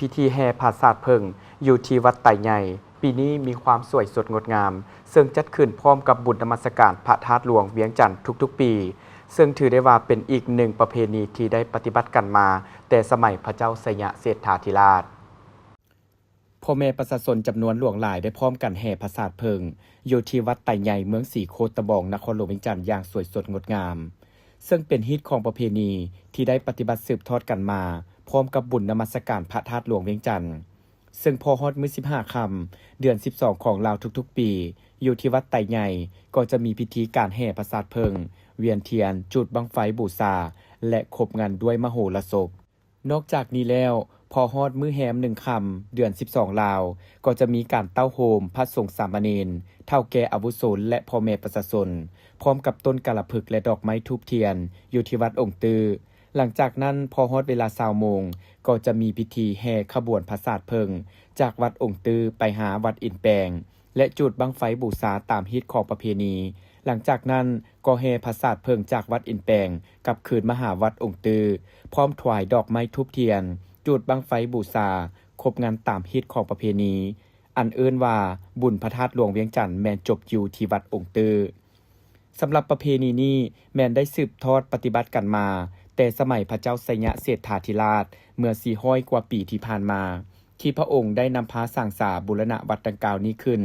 ພິທີແຫ່ຜາສາດເຜິ້ງຢູ່ທີ່ວັດໄຕໃຫຍ່ ປີນີ້ມີຄວາມສວຍສົດງົດງາມ ເຊິ່ງຈັດຂຶ້ນພ້ອມກັບບຸນນະມັດສະການພະທາດຫຼວງວຽງຈັນທຸກໆປີ ເຊິ່ງຖືໄດ້ວ່າເປັນອີກໜຶ່ງປະເພນີທີ່ໄດ້ປະຕິບັດກັນມາແຕ່ສະໄໝພະເຈົ້າໄຊຍະເສດຖາທິລາດ. ພໍ່ແມ່ປະຊາຊົນຈຳນວນຫຼວງຫຼາຍໄດ້ພ້ອມກັນແຫ່ຜາສາດເຜິ້ງ ຢູ່ທີ່ວັດໄຕໃຫຍ່ ເມືອງສີໂຄດຕະບອງ ນະຄອນຫຼວງວຽງຈັນຢ່າງສວຍສົດງົດງາມ ເຊິ່ງເປັນຮີດຄອງປະເພນີທີ່ໄດ້ປະຕິບັດສືບທອດກັນມາ ພ້ອມກັບບຸນນະມັດສະການພະທາດຫຼວງວຽງຈັນ ເຊິ່ງພໍຮອດມື້ສິບຫ້າຄ່ຳ ເດືອນສິບສອງຂອງລາວທຸກໆປີ ຢູ່ທີ່ວັດໄຕໃຫຍ່ ກໍຈະມີພິທີການແຫ່ຜາສາດເຜິ້ງ, ວຽນທຽນ, ຈູດບັ້ງໄຟບູຊາ ແລະ ຄົບງັນດ້ວຍມະໂຫລະສົບ. ນອກຈາກນີ້ແລ້ວ, ພໍຮອດມື້ແຮມໜຶ່ງຄ່ຳ ເດືອນສິບສອງລາວ ກໍຈະມີການເຕົ້າໂຮມພະສົງສາມະເນນ, ເຖົ້າແກ່ອາວຸໂສ ແລະ ພໍ່ແມ່ປະຊາຊົນ, ພ້ອມກັບຕົ້ນກາລະພຶກ ແລະ ດອກໄມ້ທູບທຽນ ຢູ່ທີ່ວັດອົງຕື້. ຫຼັງຈາກນັ້ນ, ພໍຮອດເວລາຊາວໂມງ ກໍຈະມີພິທີແຫ່ຂະບວນຜາສາດເຜິ້ງ ຈາກວັດອົງຕື້ໄປຫາວັດອິນແປງ ແລະ ຈູດບັ້ງໄຟບູຊາຕາມຮີດຄອງປະເພນີ. ຫຼັງຈາກນັ້ນກໍແຫ່ຜາສາດເຜິ້ງຈາກວັດອິນແປງກັບຄືນມາຫາວັດອົງຕື້, ພ້ອມຖວາຍດອກໄມ້ທູບທຽນ, ຈູດບັ້ງໄຟບູຊາ, ຄົບງັນຕາມຮີດຄອງປະເພນີ, ອັນເອີ້ນວ່າບຸນພະທາດຫຼວງວຽງຈັນ ແມ່ນຈົບຢູ່ທີ່ວັດອົງຕື້. ສຳລັບປະເພນີນີ້ແມ່ນໄດ້ສືບທອດປະຕິບັດກັນມາແຕ່ສະໄໝພະເຈົ້າໄຊຍະເສດຖາທິລາດເມື່ອສີ່ຮ້ອຍກວ່າປີທີ່ຜ່ານມາ ທີ່ພະອົງໄດ້ນຳພາສ້າງສາບູລະນະວັດດັ່ງກ່າວນີ້ຂຶ້ນ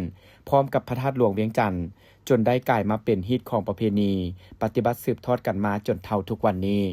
ພ້ອມກັບພະທາດຫຼວງວຽງຈັນ ຈົນໄດ້ກາຍມາເປັນຮີດຄອງປະເພນີ ປະຕິບັດສືບທອດກັນມາຈົນເທົ່າທຸກວັນນີ້.